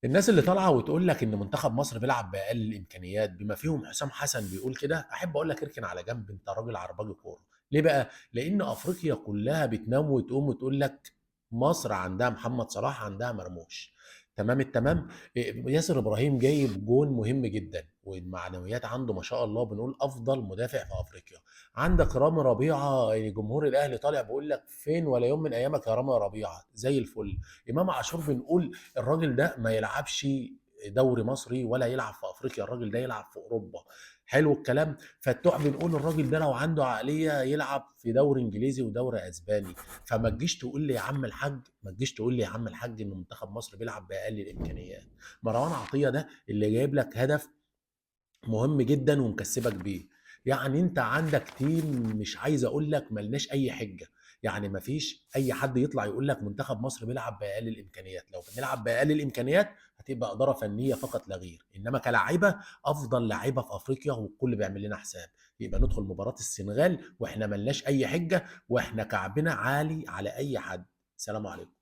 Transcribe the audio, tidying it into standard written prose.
الناس اللي طالعه وتقول لك ان منتخب مصر بيلعب باقل الامكانيات بما فيهم حسام حسن بيقول كده، احب اقول لك اركن على جنب، انت راجل عرباجي كوره. ليه بقى؟ لان افريقيا كلها بتنام وتقوم وتقول لك مصر عندها محمد صلاح، عندها مرموش. تمام التمام. ياسر ابراهيم جايب جون مهم جدا والمعنويات عنده ما شاء الله، بنقول افضل مدافع في افريقيا. عندك رامي ربيعه، جمهور الاهلي طالع بيقول لك فين ولا يوم من ايامك يا رامي ربيعه، زي الفل. امام عاشور بنقول الراجل ده ما يلعبش دوري مصري ولا يلعب في افريقيا، الراجل ده يلعب في اوروبا. حلو الكلام. فتوح بنقول الراجل ده لو عنده عقلية يلعب في دوري انجليزي ودوري اسباني. فما تجيش تقول لي يا عم الحاج، ما تجيش تقول لي يا عم الحاج ان منتخب مصر بيلعب باقل الامكانيات. مروان عطية ده اللي جايب لك هدف مهم جدا ومكسبك بيه. يعني انت عندك team، مش عايز اقول لك ملناش اي حجه، يعني مفيش اي حد يطلع يقول لك منتخب مصر بيلعب باقل الامكانيات. لو بنلعب باقل الامكانيات هتبقى ادارة فنية فقط لا غير، انما كلاعيبه افضل لعيبة في افريقيا والكل بيعمل لنا حساب. يبقى ندخل مباراة السنغال واحنا ملناش اي حجه، واحنا كعبنا عالي على اي حد. سلام عليكم.